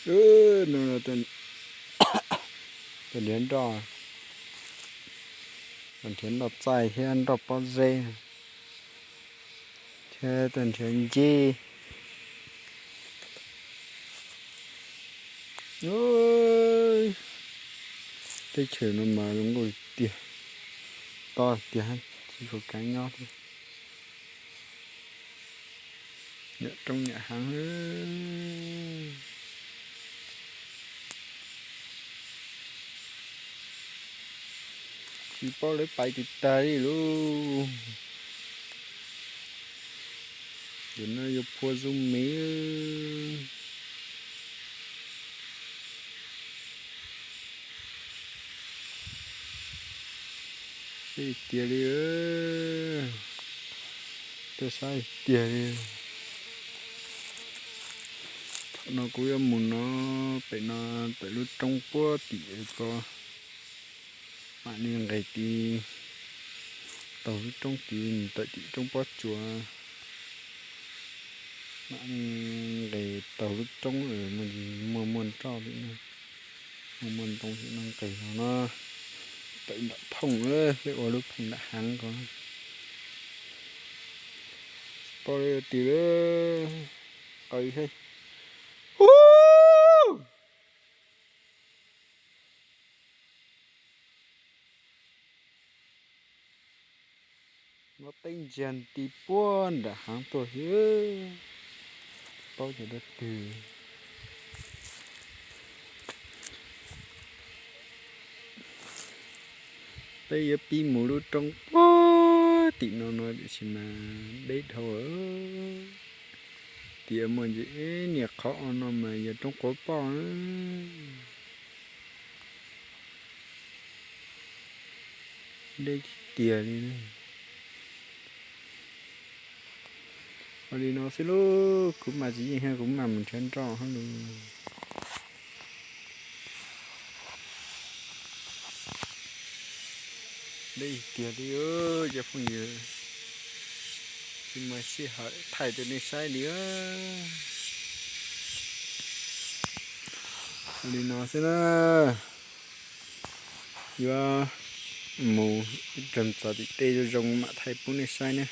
Tus nrhiav nroj, nrhiav nroj txaij thiab nroj pob zeb thiab nrhiav nceb. Teb chaws no mas zoo nkauj tiag, tob tiag, tsis tshua kaav nyob thiab. Niam roob niam hav, tsis paub lawv pais twg tag li lauj. Tus no yuav phua zoo me. Sab tiag li, tuaj sab tiag li. Thaum no kuv yuav mus no, pem no, pem lub roob puag tim ko, mam li nqes tid taug lub roob tid mus tawm tim roob pob tsuas, mam li nqes taug lub roob, muaj muaj nroj li no, muaj muaj ntoo li no nqes no na, tawm nram phooj, peb ua lub phooj nram hav ko. Tsis paub li tiag li, qw thiab. Ub! Nplooj teb ntsiag nti puag nram hav tuaj xwb, paub cov dab twg. Peb yuav pib mus lub roob puag tim no no tiam sis mas deb dhau. Tias muaj ntsis niam qhov o no mas yog roob quav poj. Deb tiag li. Ua li no xwb lauj, kuv mas tsis yeej thiab, kuv mam mus nrhiav nroj hab lauj. Deb tiag li, cov phooj ywg, tsis muaj sij hawm thaij rau nej saib li. Ua li no xwb na, yuav mus rau txog tim tej zoo zoo mam thaij pub nej saib na.